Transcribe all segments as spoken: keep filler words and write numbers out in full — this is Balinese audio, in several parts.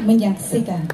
menyaksikan.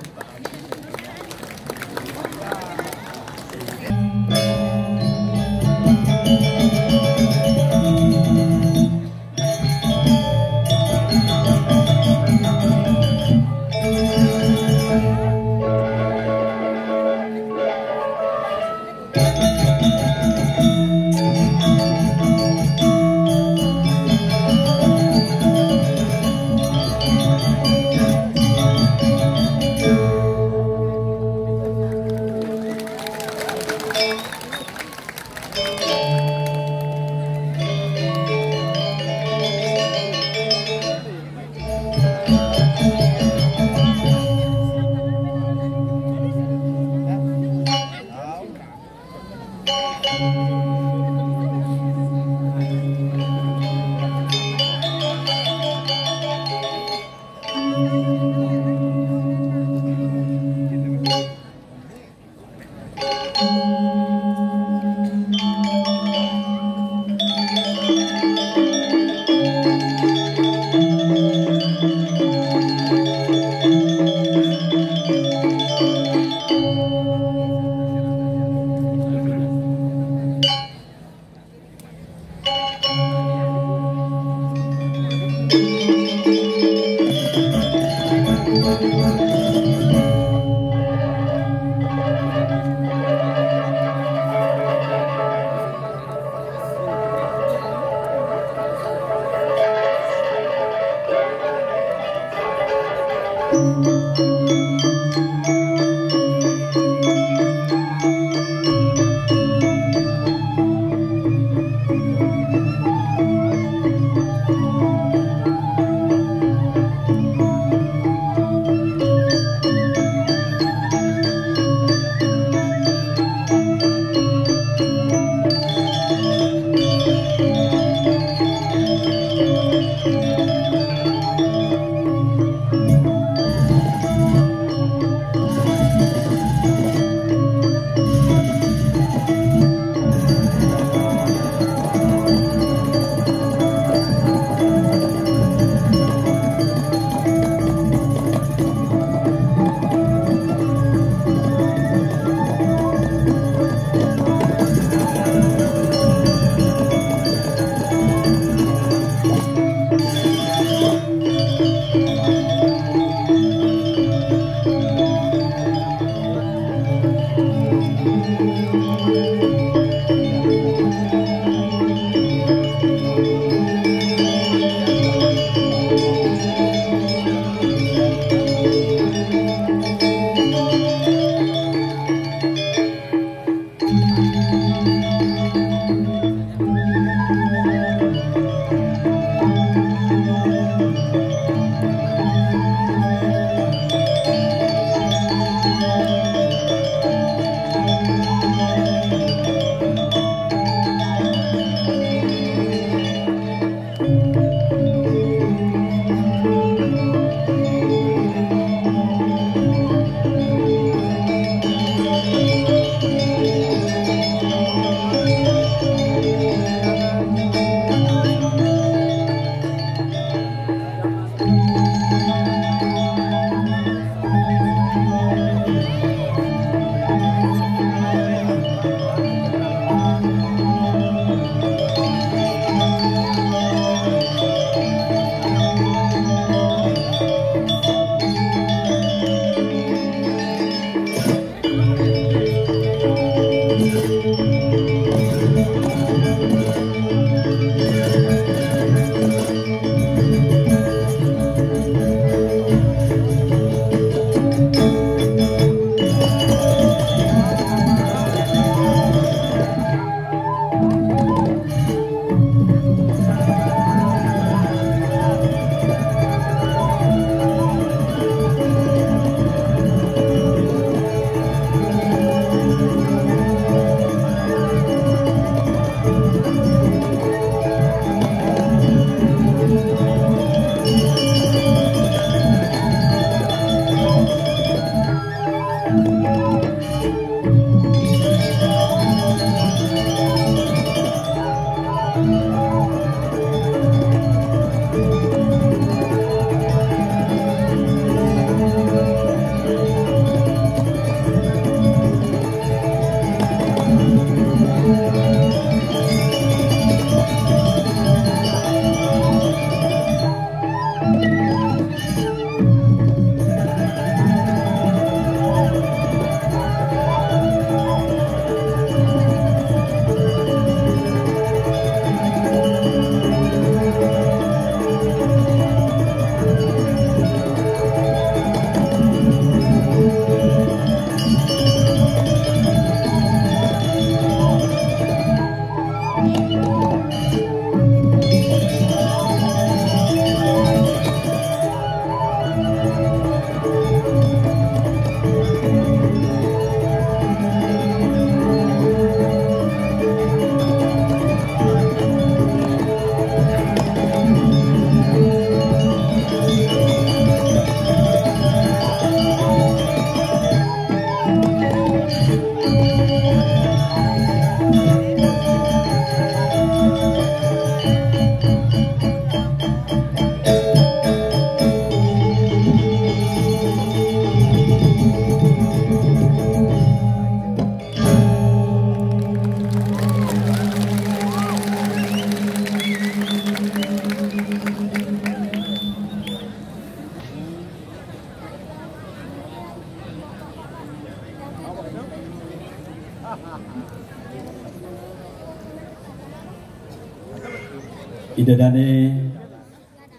Ida dané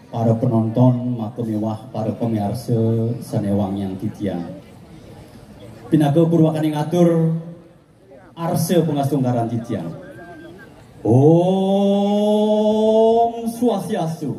para penonton, maka miwah para pamiarsa sané wangiang titiang. Pinaka purwakaning atur arsa pangastungkaran titiang. Om Swastiastu.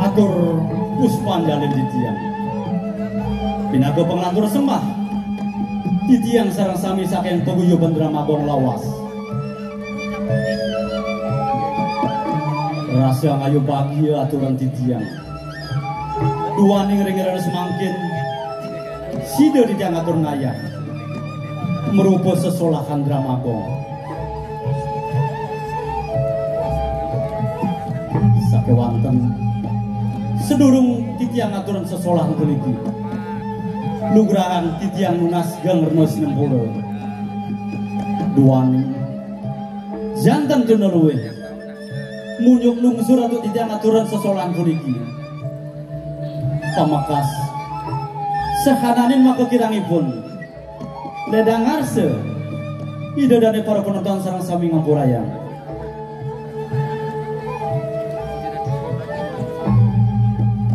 Atur puspanjalin titiang. Pinaka panglantur sembah, titiang sareng sami saking paguyuban Drama Gong lawas. Rasa ngayu bagia aturan titiang. Duaning ring rena semangkin, sida titiang atur nayah marupa sesolahan Drama Gong. Sakéwanten, sadurung titiang aturang sesolahan puniki, lugrahan titiang nunas geng rena sinempura. Duaning janten tuna luih, munjuk lungsur antuk titiang aturang sesolahan puniki. Pamekas, sahananing maka kirangipun, ledang ngarsa, Ida dané para penonton sareng sami ngampurayang.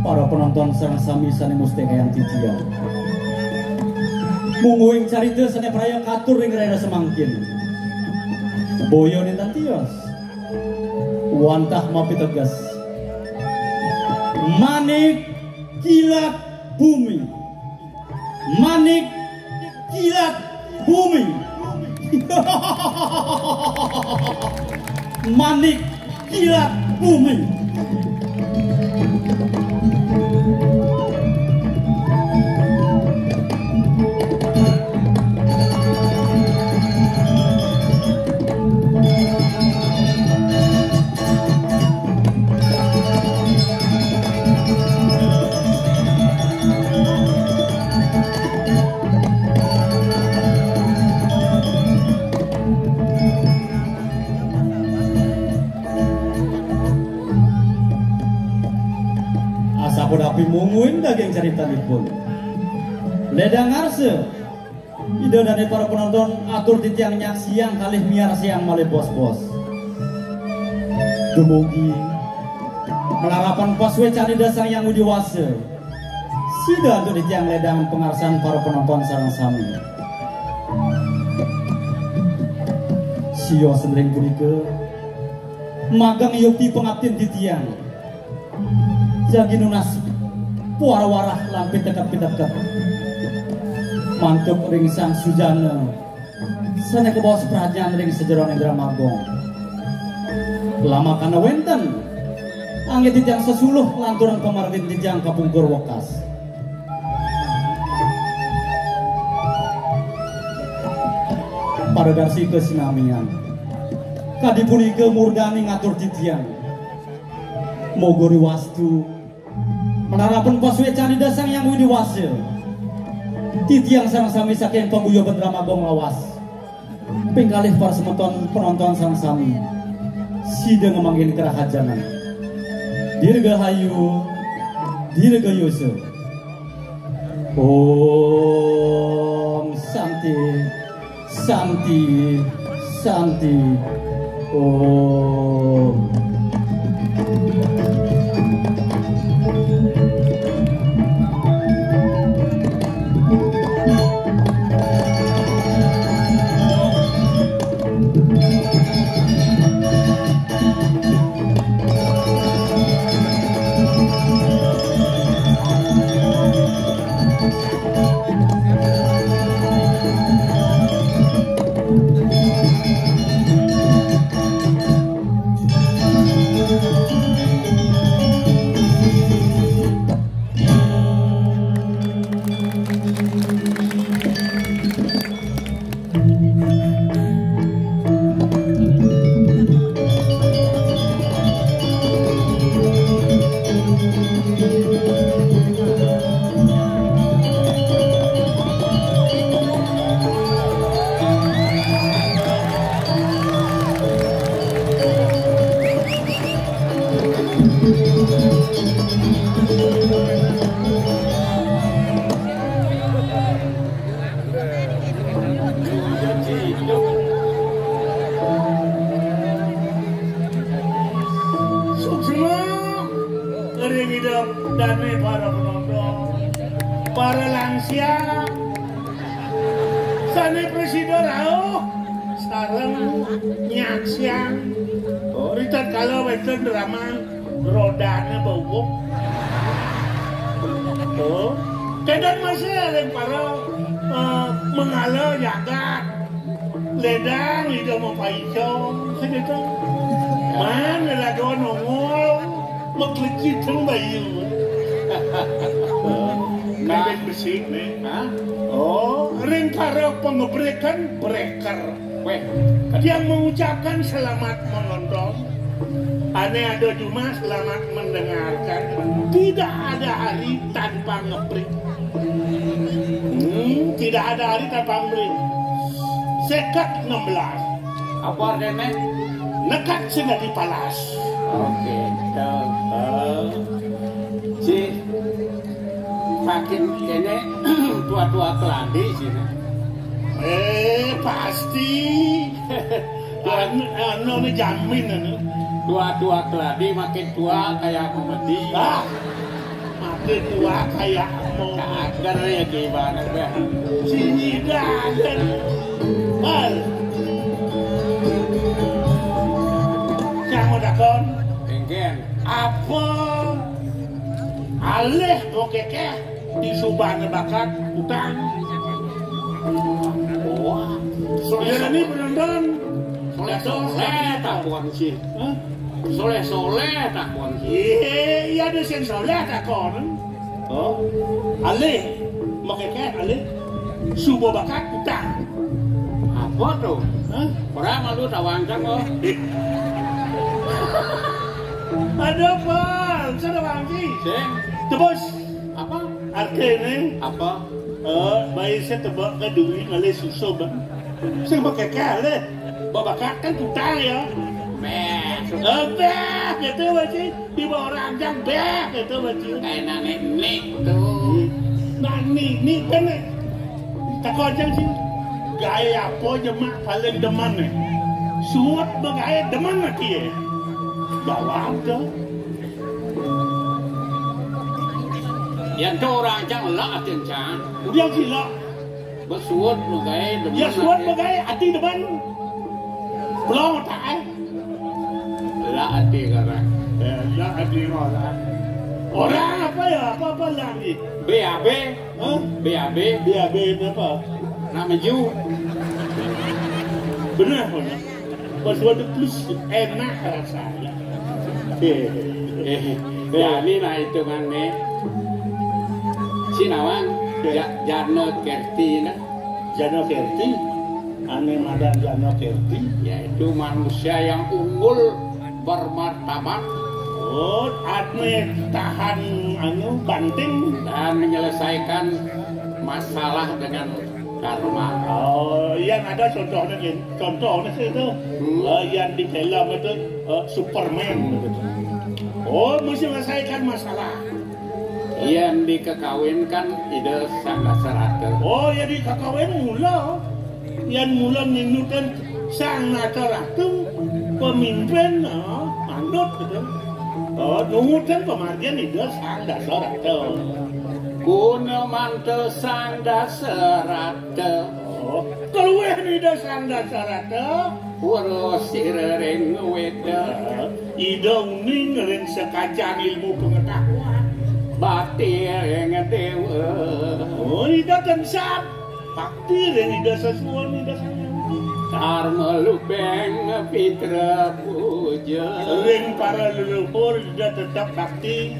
Para penonton sareng sami sané mustikayang titiang. Mungguing carita sané praya katur ring rahina semangkin. Boya nénten tios. Wantah mapiteges. Manik kilat bumi. Manik kilat bumi. Manik kilat bumi. Asapunapi mungguing daging caritanipun. Ledang ngarsa, Ida dané para penonton, atur titiang nyaksiang kalih miarsayang malih bos-bos. Dumugi malarapan pasuécan Ida Sang Hyang Widhi Wasa, sida antuk titiang ledang pangarsan para penonton sareng sami. Sios ring punika magang yukti pangaptin titiang. Jagi nunas puara warah lan piteket-piteket. Mantuk ring Sang Sujana sané kabaos pradnyan ring sajeroning Drama Gong. Lamakana wénten, anggé titiang sesuluh lanturang pamargin titiang kapungkur wekas. Para darsika sinamian, kadi punika murdaning atur titiang. Moga riwastu, malarapan pasuécan Ida Sang Hyang Widhi Wasa, titiang sareng sami saking paguyuban Drama Gong lawas. Ping kalih para semeton penonton sareng sami, sida ngamanggihin karahajengan. Dirgahayu, dirgayusa. Om Santi, Santi, Santi. Om. Dané para penonton, para lansia, sané prasida rauh sareng nyaksiang. Oh, ritatkala wénten drama rodané bawuk. Oh, kénten masih ring para, eh, manggala jagat. Ledang ida mapaica, sakéto. Man lelaga nongol, maklekiteng bayu. Nah. Bébék besik né. Hah? Oh, ring para pangebrékan, breker. Wéh. Yang mengucapkan selamat menonton. Ané ada jumah selamat mendengarkan. Tidak ada hari tanpa ngebrék. Hmm, tidak ada hari tanpa ngebrék. Seket enam belas. Apa artiné? Nekad sing dadi palas. Oké, cakep. Ci, makin kéné tua-tua keladi sini. Eh, pasti. Anu, anu, ini jamin, anu. Tua-tua keladi makin tua kayak Muhammad. Ah, makin tua kayak mau. Kagak ya, gimana deh? Sini dah, dan hal. Kamu takon? Engken. Apa alih kok kékéh di subané bakat utang? Wah, soleh ini penonton. Soleh, soleh takon sih. Hah? Soleh, soleh takon sih. Iya, iya, ada sing soleh takon. Oh, alih, makékéh alih. Suba bakat utang. Apa tuh? Hah? Ora malu tawang kok. Ada apa? Bisa tawang ki? Sing. Tebus. Apa? Artiné? Apa? Eh, bayi saya tebak ke duit ngalih susu, Bang. Sing pakai kali. Babakat kan utang ya. Beh. Eh, beh, gitu, Bang, sih. Di bawah ranjang, beh, gitu, Bang, sih. Kayak nenek nik tuh. Nah, nik, nik kan nih. Takon jang sih. Gaé apa jemak paling demen nih? Suwet begaé demen ati ya. Jawab tuh. Yén to ora cang lak atin cang. Udah sih lak. Besuwet begaé demen. Ya suwet begaé ati demen. Belum tak eh. Lak ati karang. Eh, lak ati orang. Orang apa ya? Apa-apa lak ni? B A B. Hah? B A B. B A B itu apa? Nak meju. Benar, benar. Pas waduh plus enak rasanya. Eh, eh, ya, ini lah hitungan nih. Sinawang, ya. Ja-, Jana Kerti, nah. Jana Kerti, ané madan Jana Kerti. Yaitu manusia yang unggul, bermartabat. Oh, ané tahan anu banting. Dan menyelesaikan masalah dengan karma. Oh, yang ada contohnya gini. Contohnya sih itu, hmm, eh, yang di film itu, eh, Superman gitu. Oh, mesti menyelesaikan masalah. Yang dikekawinkan Ida Sang Dasarata. Oh, ya dikekawin mula. Yang mula nginuten Sang Dasarata, pemimpin, oh, manut gitu. Oh, nungutan pemargian Ida Sang Dasarata. Guna manta Sang Dasarata. Oh, keluih Ida Sang Dasarata. Wara sira ring weda. Ida uning ring sekacan ilmu pengetahuan. Bakti ring dewa. Oh, Ida tansah bakti ring Ida sesuwun Ida sayang. Karma lubeng pitra puja. Ring para leluhur Ida tetep bakti.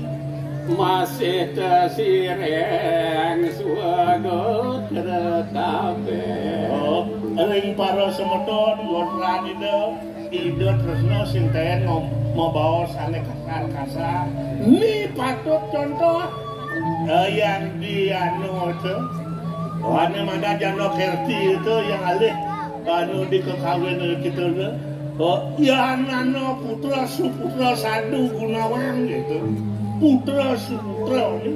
Masih tesiring swagotra kabeh. Oh, ring para semeton gotran Ida, Ida tresna sing taén ngom-, mabaos ané kasar-kasar. Ni patut contoh, eh, yang di anu itu. Oh, ané madan Jana Kerti itu yang alih anu di kekawin kita itu. Oh, ya nana putra suputra sadu gunawan gitu. Putra suputra ni.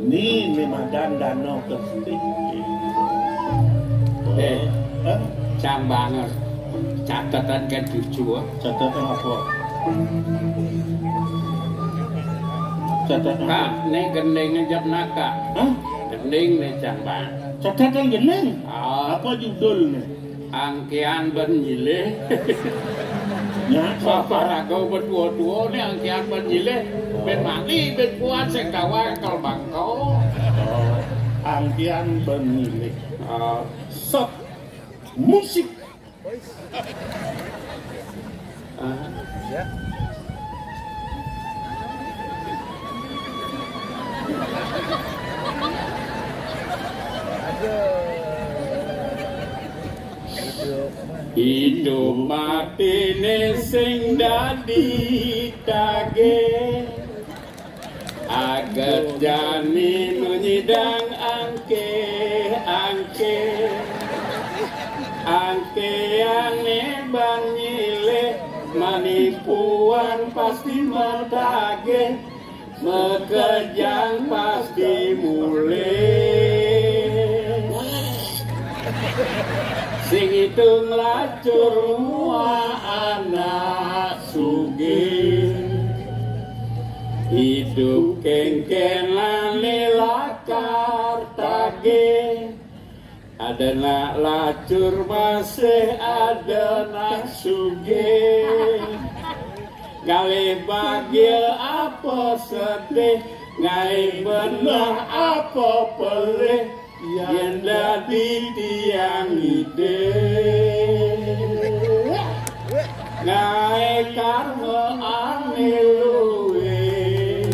Ni, ni madan Dana Kerti. Eh, hah? Cang banget. Catatan kan cucu, ah. Catatan apa? Kak, né gending jep naka. Hah? Gending né cang bang. Catatan gending? Ah. Apa judulnya? Angkian ben nyilih. Ya, apa? Paraga betua-tua né angkian ben nyilih. Ben mani, ben kuat, sing kawal kal bangko. Oh, angkian ben nyilih. Ah. Sok musik. Hidup mati né sing dadi tagih. Aget jani nu nyidang angkih-angkih. Angkiané ban nyilih, manipuan pasti matagih. Makejang pasti mulih. Sing itung lacur mua anak sugih. Idup kéngkénané lakar tagih. Ada nak lacur masih ada nak sugih. Ngalih bahagia apa sedih, ngalih benah apa pelih, yén dadi tiang idih. Ngaé karma ané luwih.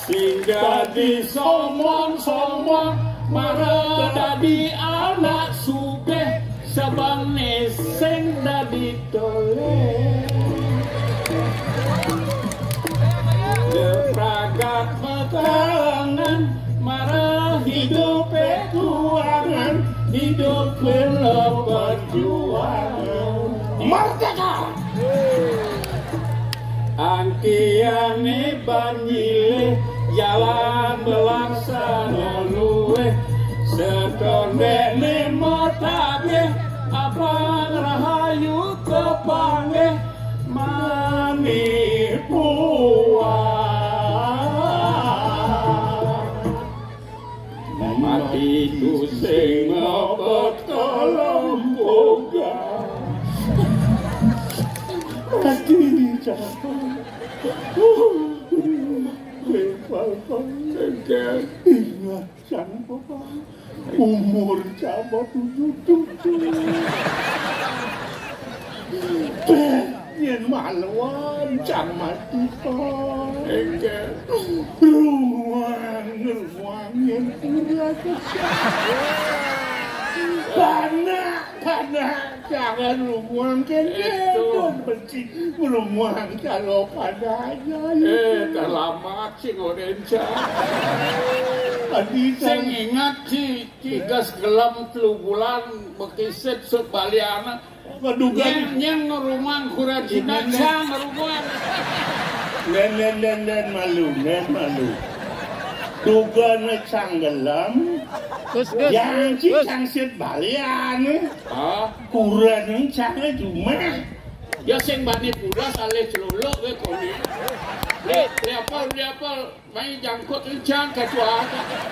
Sing dadi sombong-sombong, mara dadi anak sugih, sabangné sing dadi tolih. Depragat makalangan, mara hidupé kuangan, hidupé lo perjuangan. Merdeka! Angkiané ban nyilih, jalan belaksana luwih. Setondéné matagih, abang rahayu kapanggih, manipuan. Mati ku sing mabet kalempugan. Mati cang. Bebal bangkeng. Ingat cang, Bapak. Umur cang tujuh tujuh. Béh, yén maluan cang mati, Pak. Enggak. Ruang, ruang yén kurang. Panak, panak, jangan ruang kéné. Itu. Dong benci ruang kalau pada aja. Eh, terlambat sih ngodenca. Tadi sing ingat sih. Cigas gelem telu bulan, bekisit sut baliana. Waduh, nyén, nyén ngerumang kuran Cina, cang ngerumang. Nén, nén, nén, nén, malu, nén, malu. Duga né cang gelem. Gus, Gus. Yang ci Gus. Cang sit baliana. Ah. Kuran cang cuma. Ya sing bani pula salé celuluk wé koné. Lé, lé apa, lé apa? Mai jangkut encang ketua.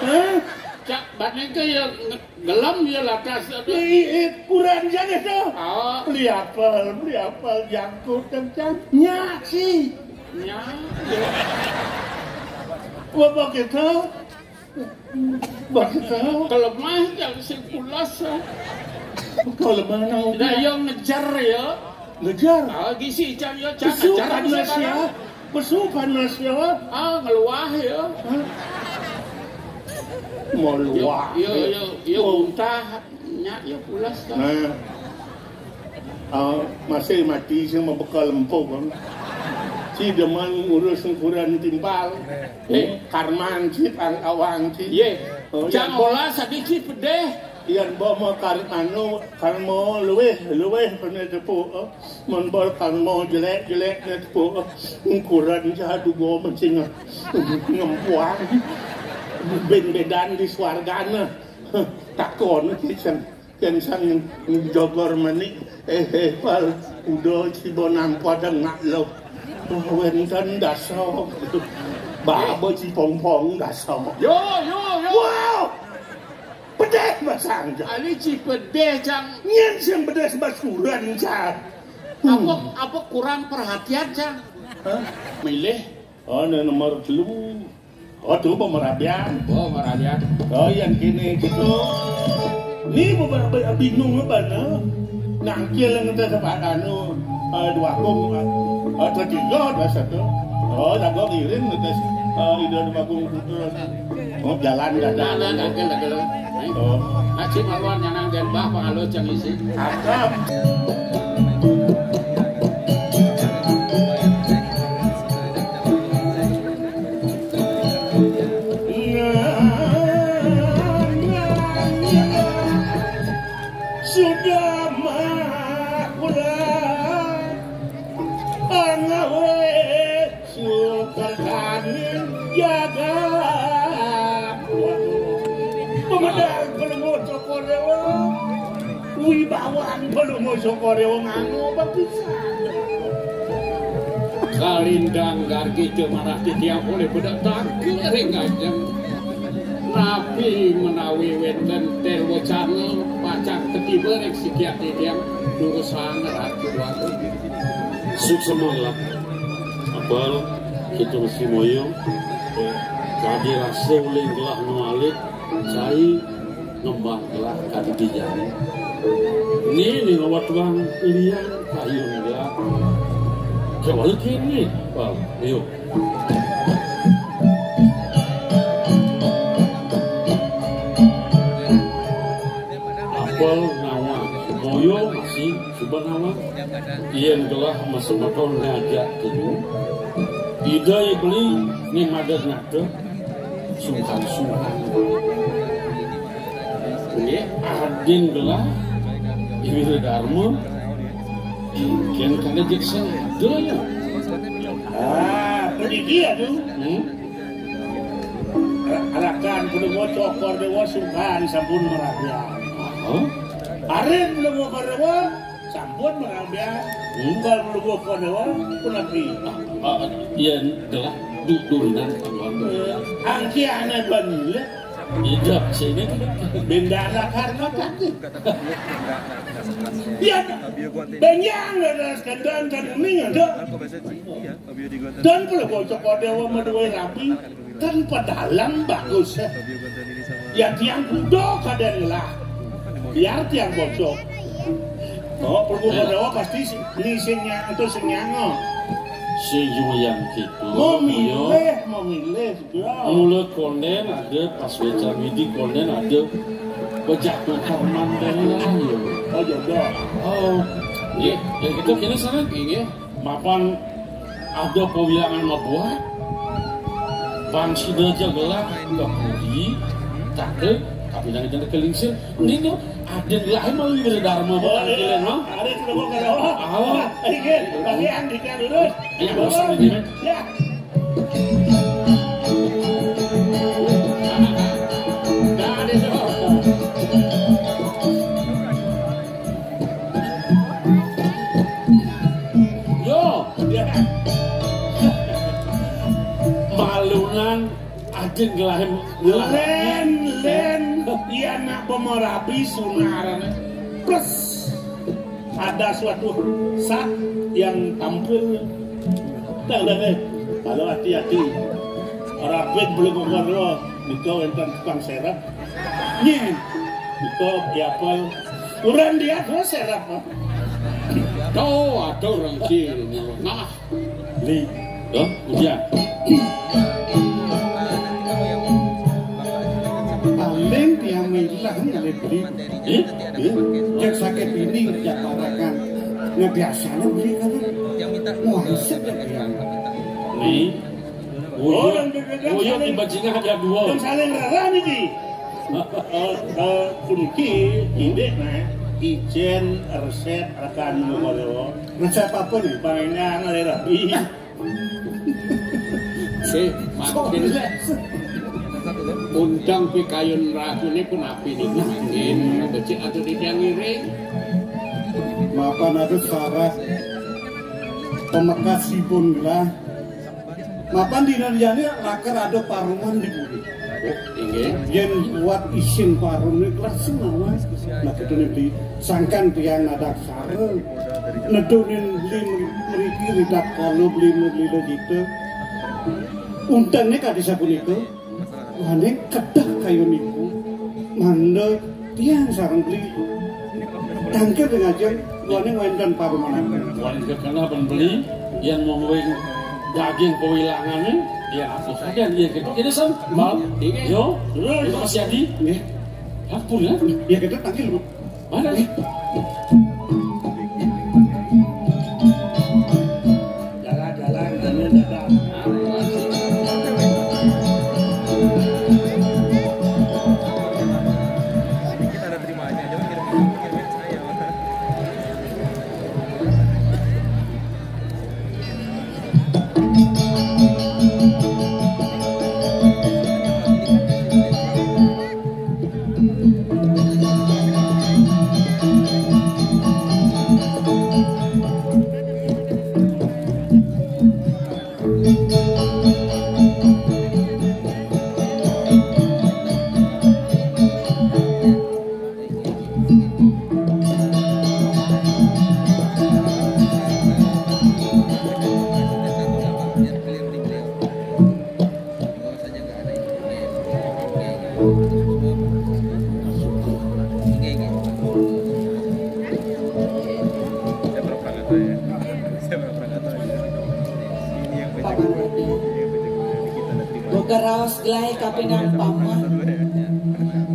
Hah? Cak, bané ke ya nge-, gelem ya lakas. I, i, kurang jadi tu. Oh. Beli apel, beli apel jangkut encang. Nyak sih. Nyak. Wah, begitu. Begitu. Kelemah yang sing pulas. Kelemah nang. Dah yang ngejar ya. Ngejar. Ah, gisi cang ya, cang. Besu ngejar panas ya. Besu panas ya. Ah, ngeluah ya. Hah? Meluah. Ya, ya, ya, ya, muntah, nyak ya pulas kan. Nah. Ah, masih mati sing mabekal empuk kan. Ci demen ngurus sengkuran timpal. Eh. Karman ci pang awang ci. Yé. Oh, cang ya. Olah sadiki pedih. Yén ba ma kar-, anu, karma luwih, luwih pené tepuk, eh. Mun ba karma jelék, jelék né tepuk, eh. Ngkuran jadu go mencing, eh. Ngempuang. Bin bédan di swargana. Takon kicen. Kén sang jogor manik, eh, eh, pal, udah si bonang pada ngak lo. Wénten dasa. Baba cipong-pong dasa. Yo, yo, yo. Wow! Pedih basang. Ali ci pedih, Cang. Nyén sing pedih sebasuran, Cang. Apa, apa kurang perhatian, Cang? Hah? Milih. Oh, ini nomor telu. Oh, tuh pemerabian. Oh, pemerabian. Oh, yang kini gitu. Ini beberapa bingung apa, no? Nangkil yang kita sepakat, no. Eh, dua kong, eh, ada tiga, ada satu. Oh, lagu ngiring, kita, eh, ide dua kong putus. Oh, jalan, jalan. Jalan, jalan, jalan. Oh. Ngaji mawon nyanang den Mbah, pangalo jeng isi. Cakep. Sudah mah kula ngawe sukertaning jagat. Waduh. Pemedal pelemu Cokorewa. Wibawan pelemu Cokorewa nganggo bepisan. Kalintang gargi cemarah titiang oleh bedak tangkil ring ajeng. Napi menawi wénten tél wacana pacang ketiba ring sikiat titiang durusang ratu wagung. Suksema lah. Apal kita mesti moyo. Kadi rasa uling gelah nu alit, cai ngembang gelah kadi dijani. Ni ni ngawat bang lian kayun gelah. Kewala kini, Pal. Ayo. Apel nawang, moyo masih suba nawang. Yén gelah masemeton ngajak temu, Ida ya beli ni madat ngata, sungkan-sungkan. Nggih, adin gelah, Iwira Dharma, kén kada jeksa ada ya. Ah, puniki anu. Hmm? Rakan Palungguh Cokor Déwa sungkan sampun marabian. Hah? Arin Palungguh Cokor Déwa sampun marabian. Hmm? Bukan Palungguh Cokor Déwa punapi. Ah, ah, iya, gelah du-, durinan. Eh, angkiane banile. Ida sini. Bendana karena kaki. Iya, benjang leres kendan kan kuning ada. Dan Palungguh Cokor Déwa madué rabi, kan padalang bagus. Ya tiang kuda kadén ngelah. Biar tiang bocok. Oh, Palungguh Cokor Déwa pasti si-, ni sing nyang, itu sing nyanga. Sing jumayang gitu. Memilih, memilih, ya. Mula kondén ada, pas wécan widi kondén ada. Bejatuh karman dari lahir. Oh, jodoh. Oh, iya, ya gitu, kini sana, iya. Mapan ada pawilangan mabuat, bang sida ja gelah ka puri, cakep, tapi nang jangan kelingsir. Ini tuh ada lain malu Ibu Dharma, oh, bukan iya. Kalian, no? Ada sudah mau kalau. Ah. Ini, bagian di kan lurus. Iya, lurus. Ya. Yo, malunan ajeng gelahé. Lén, lén, iya nak pemerabi sunar. Plus ada suatu saat yang tampil. Tang dah deh. Kalau hati-hati. Rapid belum keluar dulu. Nika wénten tukang serep. Nggih. Nika diapel. Urang dia terus serep. Tuh, atur rengkil. Nah. Li. Yo, ujian. Paling tiang menggilah ngalih beli. Eh? Eh? Cek sakit ini kerja parakan. Nah, biasanya beli kan. Wah, sedang yang. Nih. Oh, yang bebeda. Oh, iya, saling, di bajingan ada dua. Yang saling rara niki. Eh, eh, puniki, indik, nah, icén resep rakan Mongol. Resep apa nih? Pangennya ngalih rabi. Sih, mangkin. Undang pikayun ragune pun api nih mangkin. Becik atau tidak ngiring. Mapan ada syarat. Pamekasipun gelah. Mapan dina liyane lakar ada paruman di puri. Inggih. Yen kuat isin parume kelas mawon. Nah, ketune di sangkan tiang nadak sare. Nedunin beli meri-, meriki ridak kalu beli merlida kita. Untene kadi sapunika. Waning kedah kayuniku. Mangda tiang sareng beli. Tangkir ngajeng, waning wenten parumanan. Waning kekena ben beli, yang mongwing daging pawilangane, ya, apa saja, ya, gitu. Ini, San. Mau? Yo, terus, Mas Yadi. Nggih. Ampun, ya. Ya, kita tangkir, Bu. Mana, nih? Jalan-jalan, jalan-jalan. Kita ada terima aja, jangan kirim, kirim saya. Buka raos gelah kapining paman.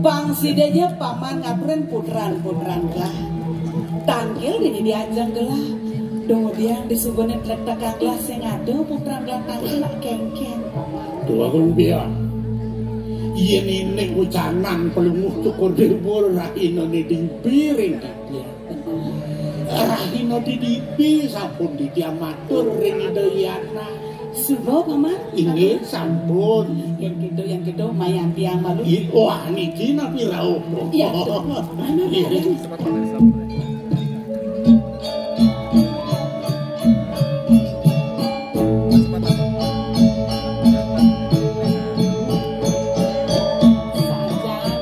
Pang sida ja paman ngaturin putran-putran gelah. Tangkil dini diajeng gelah. Kemudian disubene tletekang gelah sing ada putran gelah tangkil nak kengken. Tuwakun pian. Yen ining kucanan pelunguh cukur dibur rahina niding piring kapian. Rahina didipi sampun titiang matur ring Ida Yana. Suba, Paman. Inggih, sampun. Yen gitu, yen gitu, mayan tiang malu. I-, wah, niki napi rauh? Iya, tuh. Mana, iya, mana? Sajan,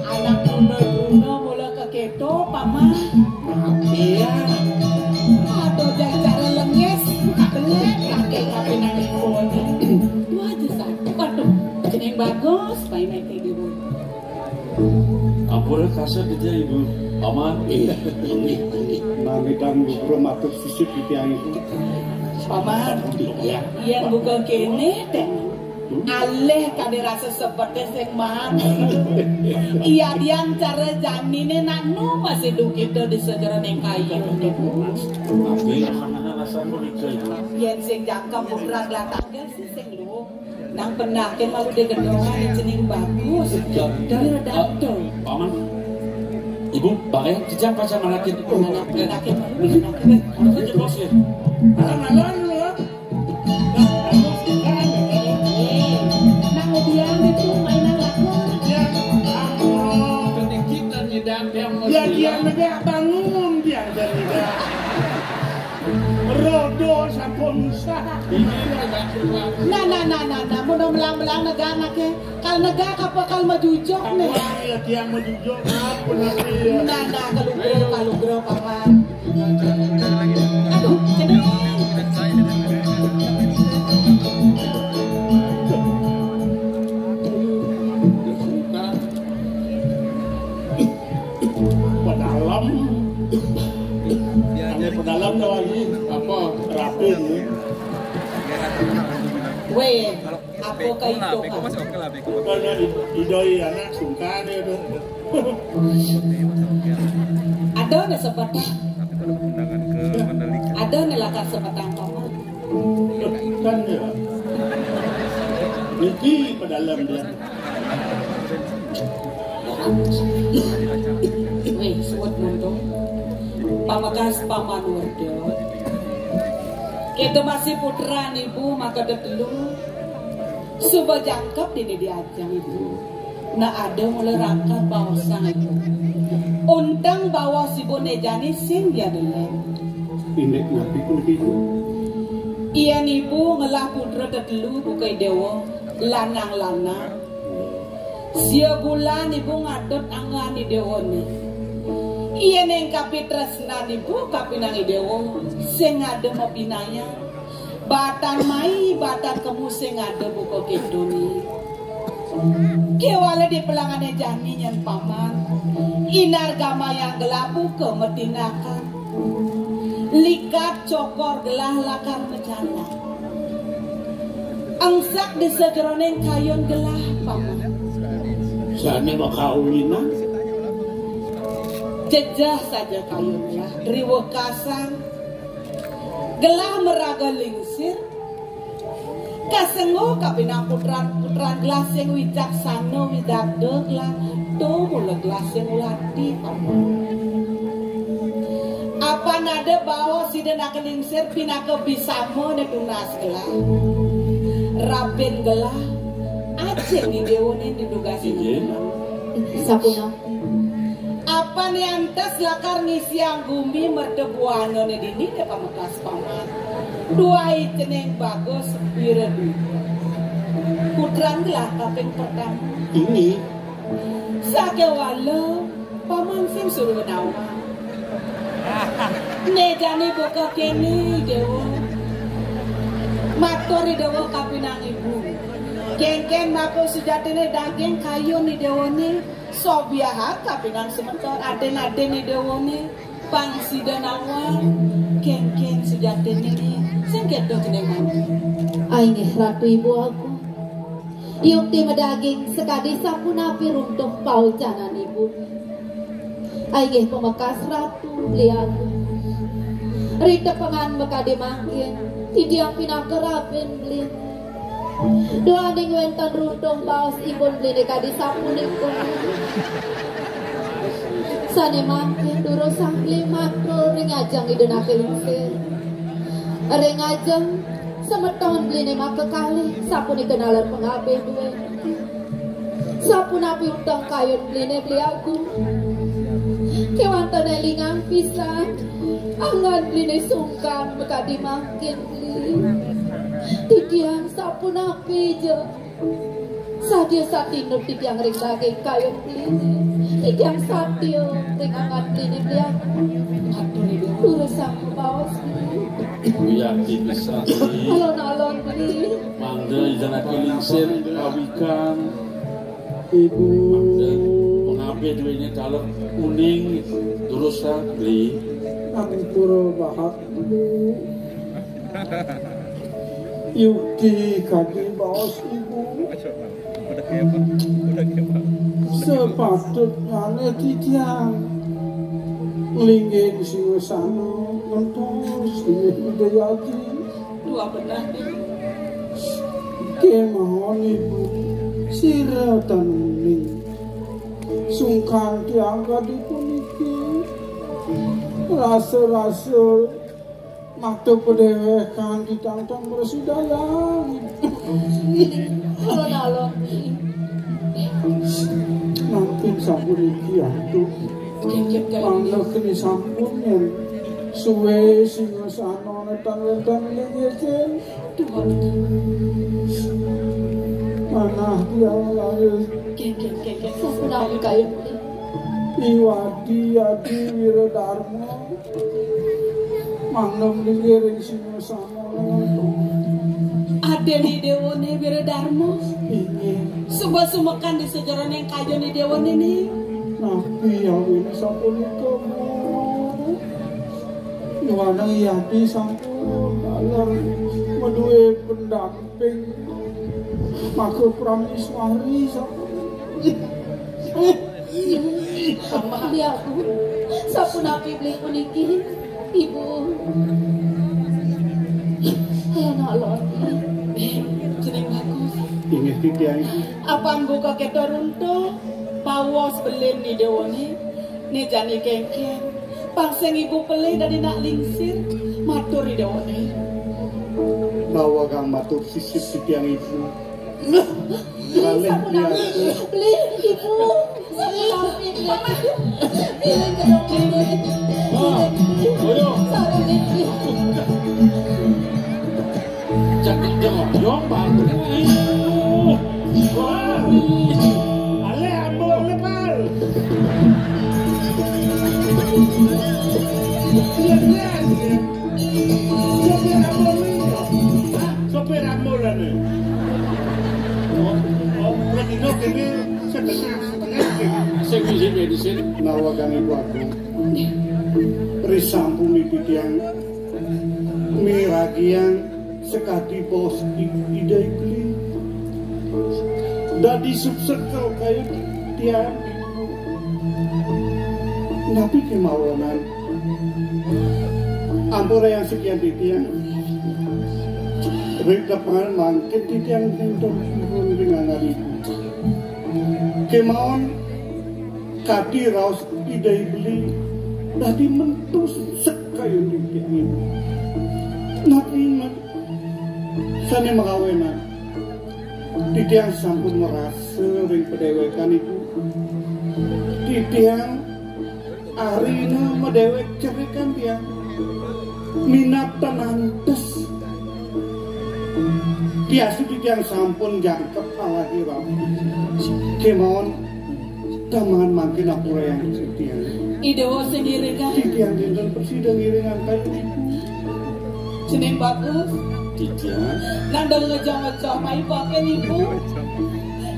anak muda-muda mula keketo, Paman. Iya. Aduh, jangan cara lenges, belet, pakai kapinan ibu. Itu aja, San. Waduh, jeneng bagus, main-main kayak gitu. Ampura kasih kerja Ibu Paman. Iya, iya, iya. Mangidang luhur matur sisip titiang itu. Paman, iya. Yang buka kene, teh. Alih kade rasa seperti sing man. Iya, dian cara janine nak nu masih dukita di sejeroning kayu. Tapi rasa punika, Ibu. Yen sing jangkep putra gelah tanggal sih sing lu. Nang pendakin malu dia gedongan, cening bagus. Dari redato. Paman. Ibu, bahaya, jejak pacar malakin. Pendakin malu, pendakin. Anak aja bos ya. Alam-alam lu ya. Eh, nang udian itu mainan laku. Ya, ampun. Kita nih tidak yang mau. Ya, dia negak bangun, dia negak. Rodo sampun usah. Nah, nah, nah, nah, nah, mun melang-melang negak anake. Kal negak apa kal majujuk nih? Wah, ya dia majujuk apa nanti ya? Nah, nah, kalugro, kalugro, Paman. Aduh, cening. Pedalem. Yang pedalem dah lagi. Apa? Rapi ni. Weh, apa kau itu, Kak? Bukan idoi anak sungkan dia tu. Ada dah sebatang. Ada nih lakar sebatang, Paman. Kan ya. Niki pedalem dia. Weh, suwet nuntung. Pamekas Paman Werda. Kita masih putra ibu maka tetelu. Suba jangkep dini diajang ibu. Nah, ada mula rangkat baosan ibu. Unteng baos ibu nejani sing dia deleng. Indik napi puniki, Ibu? Yén ibu ngelah putra tetelu buka i déwa, lanang-lanang. Sia bulan ibu ngadut angan i déwané. Yén ing kapitresnan ibu kapinang i déwa, sing ada mapinayang. Batan mai, batan kemu sing ada buka kéto né. Kéwala di pelangané jani nyén paman. Inar gamayang gelah buka matinakan. Likat cokor gelah lakar majalan. Angsak di sajeroning kayun gelah, paman. Sané makawinan. Jejeh saja kayun gelah. Riwekasan. Gelah maraga lingsir. Kasengguh kapinang putran-putran gelah sing wicaksana widagda gelah, to mula gelah sing ulati, paman. Apan ada baos sida naka lingsir pinaka bisama né tunas gelah. Rabin gelah, ajin i déwané didugasina. Inggih. Sapunapi? Apané antes lakar ngisiang gumi merta buanané dini né pamekas paman. Duai cening bagus wiradu. Putran gelah kaping pertama. Inggih. Sakéwala paman sing suruh nawang. Né jani buka kéné, Déwa. Matur i Déwa kapinang ibu. Kénkén maka sujatiné daging kayun i déwané. Sobiahang kapinang semeton adin-adin i déwané, pang sida nawang, kénkén sujatiné sing kéto cening mangkin. Inggih Ratu Ibu Agung. Yukti madaging sakadi sapunapi runtuh paucanan ibu. Inggih pamekas Ratu Beli Agung. Ritepengan makadi mangkin, titiang pinaka rabin beli. Duaning wénten runtuh baos ibun beliné kadi sapunika. Sané mangkin durusang beli matur ring ajeng Ida Naké Lingsir. Ring ajeng semeton beliné makakalih sapunika naler pangabih duwé. Sapunapi utang kayun beliné Beli Agung. Kéwanten élingang pisan. Angan beliné sungkan makadi mangkin. Titiang sapunapi ja. Sadia satinut titiang ring daging kayun beliné. Titiang satia ring angan beliné beli aku. Atur ibu. Durusang baos beli. Wiakti pisan. Alon-alon beli. Mangda Ida Naké Lingsir pawikan. Ibu. Mangda pangabih duwéné taler uning durusang beli. Ampura bahat. Yukti kadi baos ibu. Sepatutnyané titiang nglingin singasana ngentos inggih Ida Yati. Dua benar. Kémawon ibu sira tan uning. Sungkan tiang kadi puniki. Rasa-rasa mata padéwékan ditantang prasidayan. Alon-alon. Mangkin sapunika antuk. Mangda keni sampun yén suwé singasana tan wénten nggih. Manah tiang lair. Sapunapi kayun. Iwadi adi Wiradarma. Mangda ngiring singasana. Adin i déwané Wiradarma. Inggih. Suba sumekan di sajeroning kayun i déwané né. Napi awiné sapunika, Bu? Nuwanang yati sampun taler madué pendamping. Maka prameswari sampun. Beli aku, sapunapi beli puniki, Ibu? Alon-alon. Cening bagus. Inggih titiang. Apan buka kéto runtuh, pawas belin i déwané, né jani kénkén. Pang sing ibu pelih dadi nak lingsir, matur i déwané. Bawa kang matur sisip titiang ibu. Kalih sapunapi, biasa. Beli, Ibu. Sapunapi, Beli. Beli, Beli. Ayo. Cak dong, dong, Bang. Ayo. Wah. Ale, ambo, lepal. Iya, iya, iya. Sopir ambo ni. Hah? Sopir ambo lah ni. Oh, oh, lagi no kene setengah, setengah. Sing sing sing. Nawa kang Ibu Agung. Risampun titiang miragiang sakadi bos i-, Ida Ibli. Dadi subsekel kaya tiang. Napi kemawanan? Ampura yang sekian titiang. Ring tepangan mangkin titiang nenten purun ring angan ibu. Kemawon kadi raos Ida Ibli dadi mentus sekayun titiang ibu. Napi inget sane makawenan? Titiang sampun merasa ring padewekan ibu. Titiang arina madewek cerekan tiang. Minat tanantes. Tiasi titiang sampun jangkep alagi rapi. Kemawon tamangan mangkin ampura yang titiang. Ida sing ngiring, Kang. Titiang dinten prasida ngiring angkat ibu. Jeneng bagus. Titiang. Nandang ngejah-ngejah mai pakai ibu.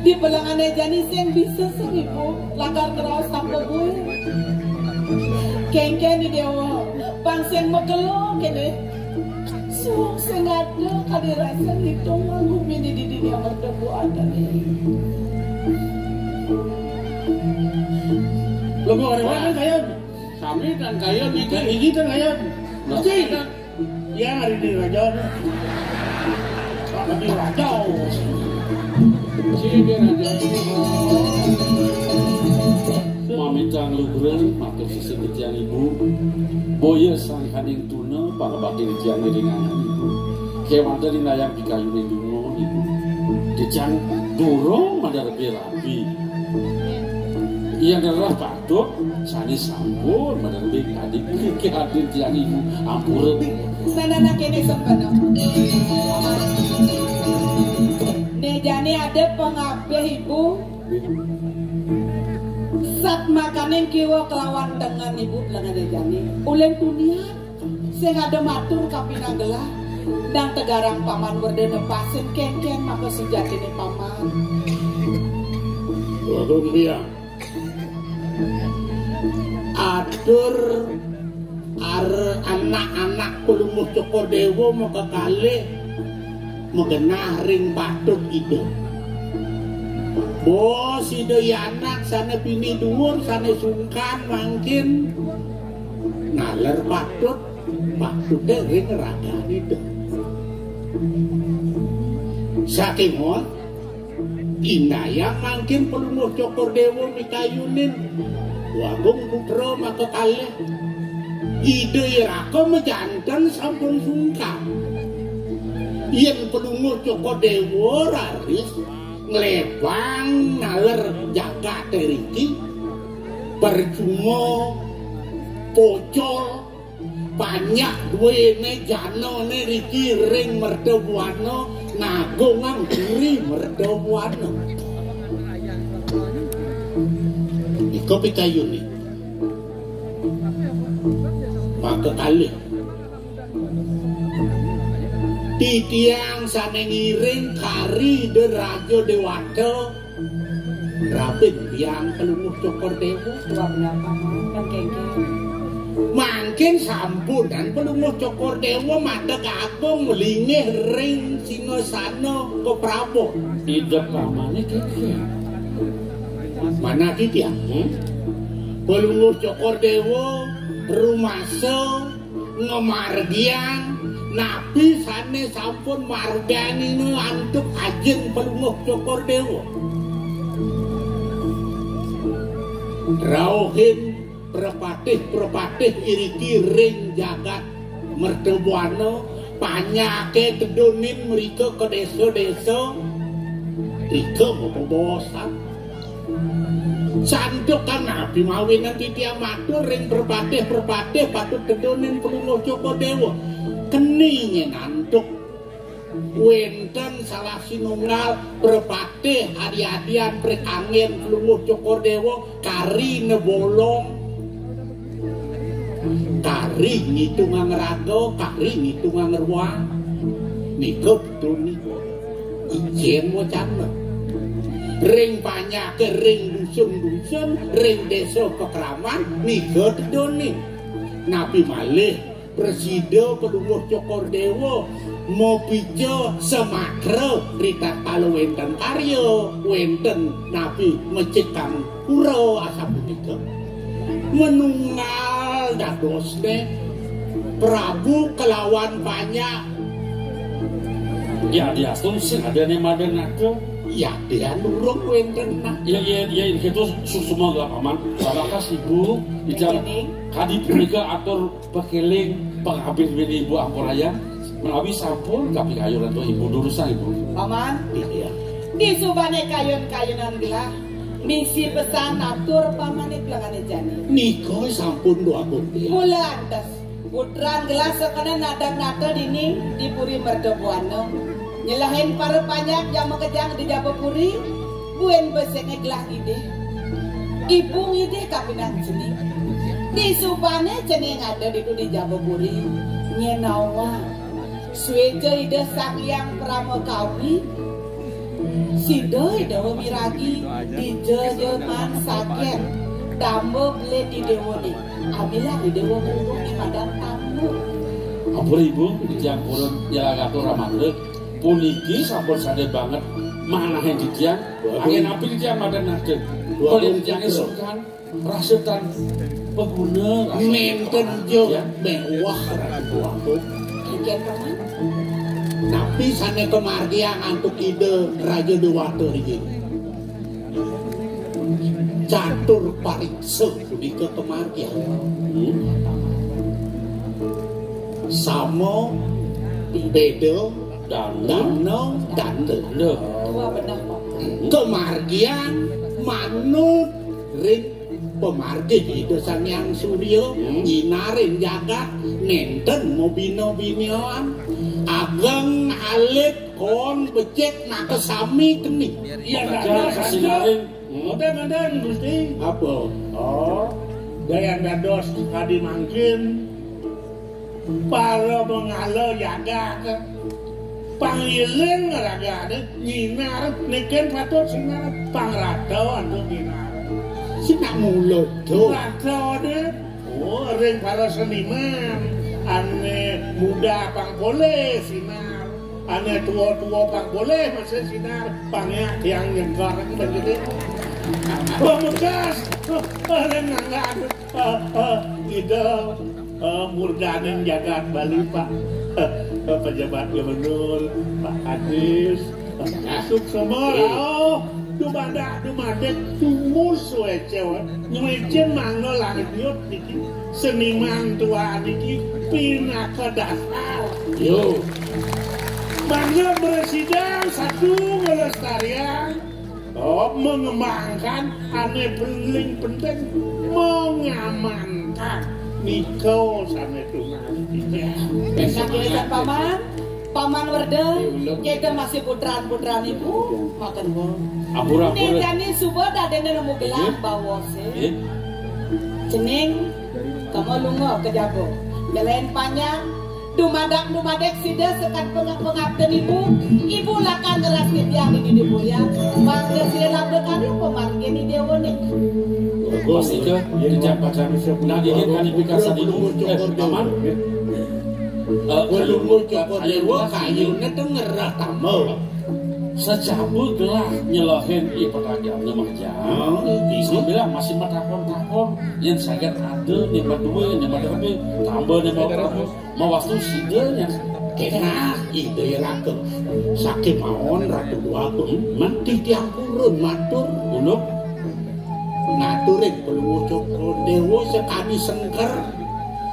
Di belangane jani sing bisa sing ibu. Lakar ngraos tanpa bui. Kengken di dewa. Pang sing megelo kene. Suwung sing ada kali rasa ngitung nganggo mini di dunia merdebu ada nih. Lembok ada mana kaya? Sami kan kaya niki. Iki kan kaya. Mesti. Iya hari ini raja. Pak Nabi raja. Sini raja. Mamitang lugra, matur sisih titiang ibu. Boya sangkaning tuna, pangabakti titiang ngiring angan ibu. Kewanten inayang pikayune dungo ibu. Titiang durung madar bela Yen rereh patut, sane sampun menerbing adik niki hadir tiang ibu ampura. Sanana kene sempena. Ne jane ada pengabeh ibu. Sat makaning kiwa kelawan tengen ibu lengan jane. Ulen dunia. Sing ada matur kapinang gelah, nang tegarang paman werda nepasin kengken maka sujatine paman. Waduh, Biang. Atur ar anak-anak pelumuh Cokor Dewa maka kalih magenah ring patut ida. Bos ida anak sane pini dhuwur, sane sungkan mangkin naler patut, patute ring ragan ida. Saking mon, indayang mangkin pelungguh Cokor Dewa mikayunin Wagung Putra maka kalih. Ida iraka majanten sampun sungkan. Yen pelungguh Cokor Dewa raris nglebang naler jagate riki, percuma pocol panjak duwene janane riki ring merdabuana ngagongang diri merdabuana. Nika pikayune. Maka kalih. Titiang sane ngiring kari de Raja Dewata, rabin biang pelungguh Cokor Dewa. Wah, benar, Pak. Kan kengkeng. Mangkin sampunan pelungguh Cokor Dewa madeg agung linggih ring singasana keprabon. Idep pamane kengkeng. Mana titiang? Hmm? Pelungguh Cokor Dewa rumasa ngamargiang napi sane sampun marganina antuk ajin pelungguh Cokor Dewa. Rauhin prepatih-prepatih iriki ring jagat merdabuana, panyake tedunin mrika ka desa-desa, rika mapabaosan. Santukan napi mawinan titiang matur ring prepatih-prepatih patut tedonin Palungguh Cokor Dewa. Keni nyén antuk wénten salah sinunggal prepatih adi-adian prik anggén Palungguh Cokor Dewa, karina bolong. Kari ngitungang raga, kari ngitungang ruang. Nika betul nika. Ijin wacana. Ring panjaké, ring dusun-dusun, ring désa pakraman, nika tedoné. Napi malih prasida Palungguh Cokor Dewa mapica samatra ritatkala wénten karya, wénten napi mecikang pura asapunika. Manunggal dadosné Prabu kalawan panjak. Ya, diastun sing adané madan nata. Ya, dia lurung wénten nah. Ya, ya, ya, itu suksma lah, Paman. Salakas ibu, ijang Kening. Kadi punika atur pakéling pangabih wini ibu ampurayang. Menawi sampun kapikayunan tuh ibu durusang ibu. Paman, iya. Disubané kayun-kayunan gelah. Misi pesan atur pamané pelengane jani. Nika sampun dua kunti. Mula antes, putran gelah sekena nadak nata dini di Puri Merta Buana. Nyelahin para panjak jama kejang di jaba puri, buin besenge gelah idih. Ibu ngidih kapinan cening. Di subane cening ada ditu di jaba puri. Nyenawa. Sueca Ida Sang Hyang Parama Kawi, sida Ida miragi, dija ja man saget, tamba beli di dewa ni. Amilah di dewa munggu di madan tamu. Ampun ibu, titiang purun nyelagatur amandel. Puniki sampun sade banget manahin titiang. Angin api titiang madan nade. Waduh. Boleh titiang esukkan. Rasa tan paguna, rasa nenten jo ya. Mewah Ratu Dewata. Kengken paman. Tapi sane kamargiang antuk Ida Raja Dewata iki. Catur pariksa punika kamargiang. Hmm. Sama beda dana dana. Dana. Wah, benar, Pak. Kamargiang manut ring pamargi Ida Sang Hyang Surya, hmm, nyinarin jagat, nenten mabina-binaan, ageng alit kon becik nakasami keni. Iya, dados kasinarin. Hmm. Ngoten, ngoten, Gusti. Apa? Oh, daya dados kadi mangkin. Para mangala jagat, pangiling ragane nyinar, niken patut sinar, pangrata antuk nyinar. Sinak mulut to. Ratane, oh, ring para seniman, ane muda pang polih sinar, ane tua-tua pang polih masih sinar, pangyak yang nyengkar begitu. Pamekas, ane nganggak, ah, ah, ida. Eh, murdaning jagat Bali, Pak. Pejabat Gubernur, Pak Kadis, Pak Kasub, semua, oh, dumadak, dumadak, tumus wece, we. Nyuicin mangga langit nyut niki, seniman tua niki, pinaka dasar. Yo. Mangga presiden satu ngelestarian, oh, mengembangkan ane paling penting mengamankan nika sane tunas. Sampurasun, Paman. Paman Werda, kita masih putran-putran ibu, makan wong. Ampura, ampura. Ini jani suba dadene nemu gelang bawa se. Iya. Cening, kamu lunga ke jago. Jalain panjang, dumadak-dumadek sida sekat pengap-pengap ibu. Ibu lakar ngeras titiang di didi boya. Mangga sira labda karya pamargin di dewa ni. Bagus, Ika. Ijab pacar. Nah, ini kan Ika sadini. Eh, Paman. Eh, Palungguh Cokor Dewa kayune to ngerah tambah. Secaba gelah nyelehin i petajamnya mangja. Oh, iya. Sambilang masih matakon-takon, yen saget ada, yen madue, yen madrepe, tambah yen mau, mau wastu sida nya. Kenah ida ya raka. Saking mawon Ratu Dewata, menti tiang purun matur. Uluk. Ngaturin Palungguh Cokor Dewa sekadi sengker.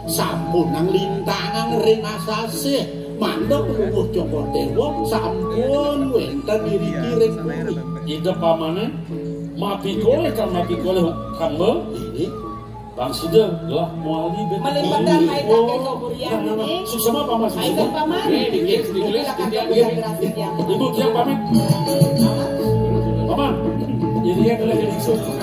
Sampun nang lintangang ring asasih. Mangda Palungguh Cokor Dewa sampun wenten iriki ring puri. Ida pamane Mapikoleh kan mapikoleh hamba. Ini Bang Sida gelah mawali ben. Melimpah dan main kakek kau burian ini. Suksema Paman, suksema. Ayo, Paman. Ini, ini, ini, ini, ini. Ibu, tiang pamit. Paman, ini kan adalah yang suksema.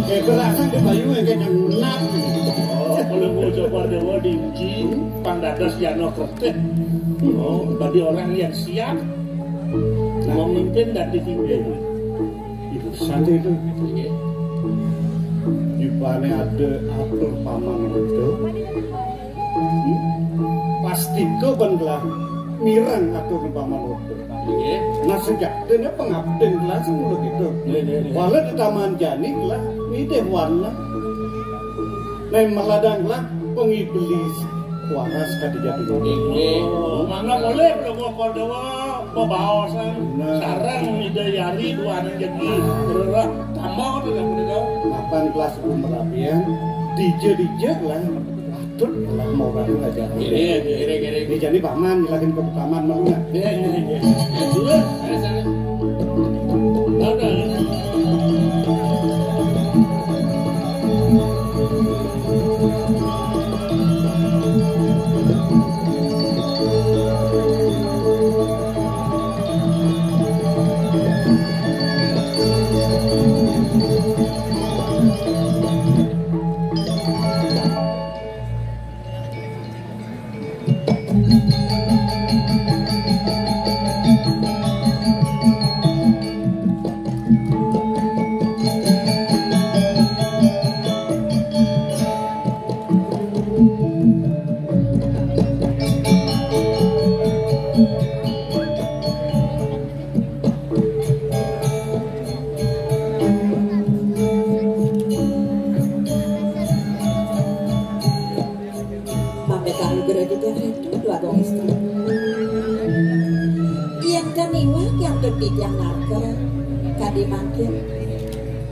Eh, eh, berasang di bayu yang kena ngunak. Oh, kalau mau coba dewa dinci, pang dados jano kertih. Oh, bagi orang yang siap memimpin dan dipimpin. Ibu santai itu. Iya. Di mana ada atur paman itu? Pasti kau kan telah mireng atur paman itu. Iya. Nah, sejak dene pengabden langsung mulu gitu. Iya, iya, iya. Walau di taman jani lah, ini deh warna. Nah, meladang lah pengiblis waras kadi jati. Inggih. Mangga boleh Prabu Pandawa bebaosan. Nah. Sareng Ida Yari dua anak jegi. Bererah tambah tu dah punika. Mapan kelas umur rapian, dija-dija lah. Atur lah mau orang aja. Kiri, kiri, kiri. Ini jadi paman, lagi ke paman malu nggak? Iya, iya, iya. Dua, eh, sana. Ada. Mambet anugerah titiang Ratu Dwagung Istri. Yen kaniwak yang titiang narka kadi mangkin,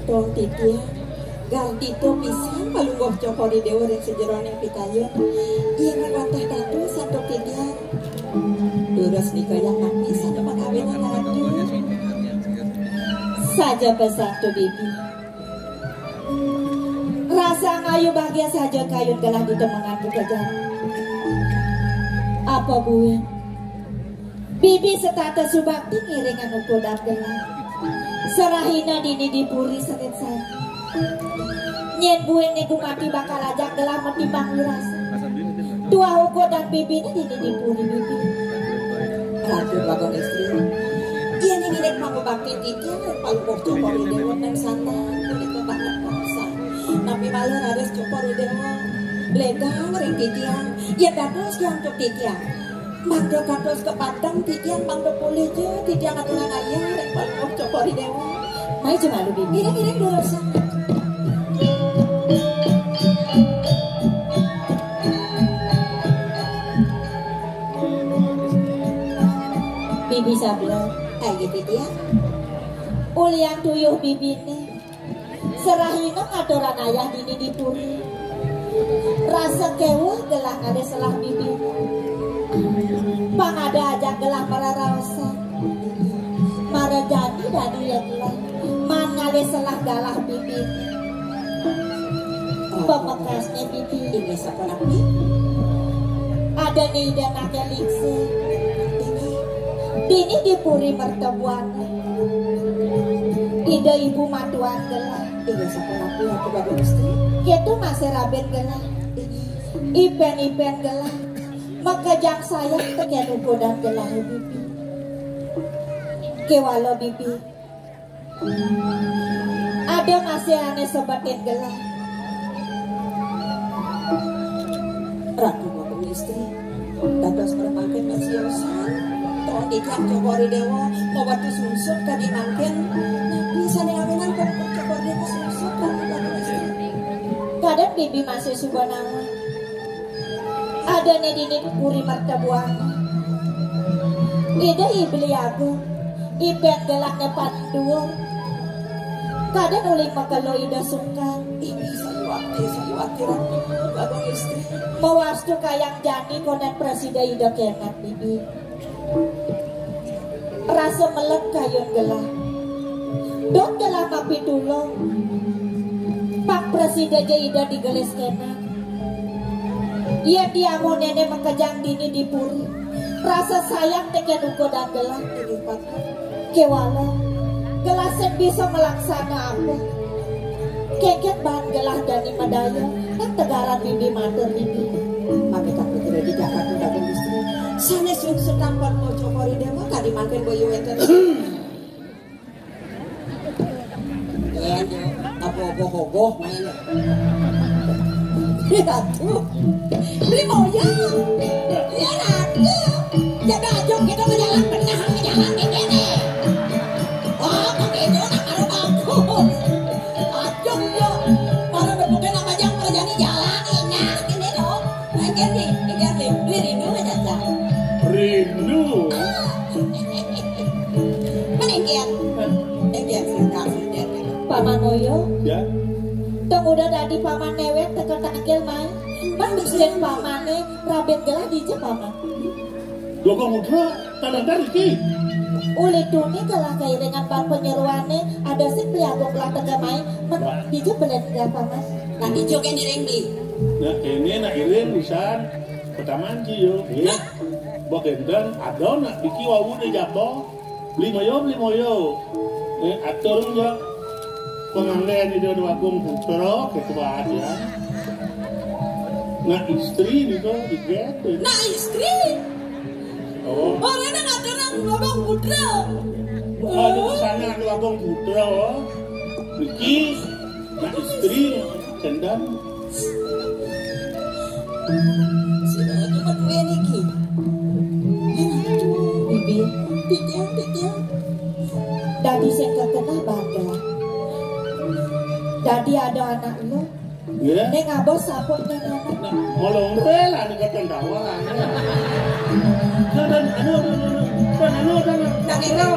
tong titiang gartita pisan Palungguh Cokor I Dewa ring sajeroning pikayun. Yen wantah dados antuk titiang, durus nika yang napi satu pakawinan Ratu. Saja pesan tu bibi. Rasa ngayu bahagia saja kayun gelah ditemengan buka jalan. Apa buin? Bibi setata subakti ngiringan ukudan gelah. Serahina dini di puri sakit saya. Nyen buin niku mati bakal ajak gelah metimbang wirasa. Tuah ukudan bibine dini di puri bibi. Ratu Bagong Istri. Yen ngiring pangubakti titiang Palungguh Cokor I Dewa nang santai, punika banget paksa. Napi malih raris Cokor I Dewa bledang ring titiang. Yen dados yang antuk titiang, mangda kantos kapateng titiang, mangda polih ja titiang aturang ayah ring Palungguh Cokor I Dewa. Mai ja malu, Bibi. Ngiring, ngiring, durus. Bibi sabda, "Ayo, titiang." Ulian tuyuh bibine. Serahina ngaturan ayah dini di puri. Rasa kewuh gelah ngalih selah bibi. Pang ada ajak gelah mararaosan. Mara jani dadi ya gelah. Man ngalih selah galah bibi. Pamekasne bibi. Ini sapunapi? Ada ni ida nake lingse. Ini. Dini di puri mertebuan. Ida ibu matuan gelah. Inggih sapunapi, Ratu Bagong Istri? Keto masih rabin gelah. Inggih. Ipen-ipen gelah. Makejang sayang teken ukudan gelah, Bibi. Kewala, Bibi. Ada masih ane sebetin gelah. Ratu Bagong Istri. Dados prapangken masiosan. Toh titiang Cokor I Dewa, mawatu sungsut kadi mangkin. Napi sane ngawinang Cokor I Dewa sungsut, Ratu Bagong Istri? Kadang bibi masih suba nawang. Adane dini puri mertebuan. Ida I Beli Agung, I Pet gelahne Panduwur. Kadén uli makelo Ida sungkan. Ibi sayuwakti, sayuwakti Ratu, Agung Istri. Mawastu kayang jani konden prasida Ida kenak, Bibi. Rasa meled kayun gelah. Dot gelah mapitulung. Pang prasida ja Ida digelis kenak. Yén diamu néné makejang dini di puri. Rasa sayang tekén uga dan gelah di lipat. Kéwala, gelah sing bisa malaksana apa? Kénkén baan gelah jani madaya, nang tegaran Bibi matur niki. Mangké tak pikir di Jakarta Agung Istri. Sané sungsut tampan mojo kori déwa kadi mangkin boyo wénten. Apa-apa kokoh main. Ratu. Beli moyang. Ya, Ratu. Jaga aja kita ke jalan tengah, ke jalan kayak gini. Oh, begitu nak baru bagus. Aja ya. Para bebuke nak majang kerjaan di jalan, enak ini loh. Lagi nih, lagi nih. Ini rindu aja, Cak. Rindu. Menengkian. Paman Oyo. Ya. Tong udah dadi paman newek teka tangkil mai. Man besen pamane rabet gelah dija paman. Loko Mudra, tanandar iki. Uli tuni gelah kairingan bang penyeruane ada sing piagung gelah teka mai. Man dija belen gelah paman. Nanti jogen iring beli. Nah, ini nak iring wisan pertama ji yo. Nah. Bok enten ada nak biki wawu di jaba. Beli moyo, beli moyo. Eh, atur ya. Penganggen Ida Déwa Agung Putra, ketua aja. Nah, istri nika, ibu. Nah, istri. Oh. Orang nak ngatur nang Agung Putra. Ada di sana Déwa Agung Putra. Niki, nah, istri, kendang. Sira iki metuwe niki. Bibi, pikir, pikir. Dadi sing kekenah bangga. Dadi ada anak lu. Ya. Ning abos saput ning anak. Nah, molong rela nih kadang dawa. Nah, dan anu, anu, anu, anu, anu, anu, anu. Nah, ini.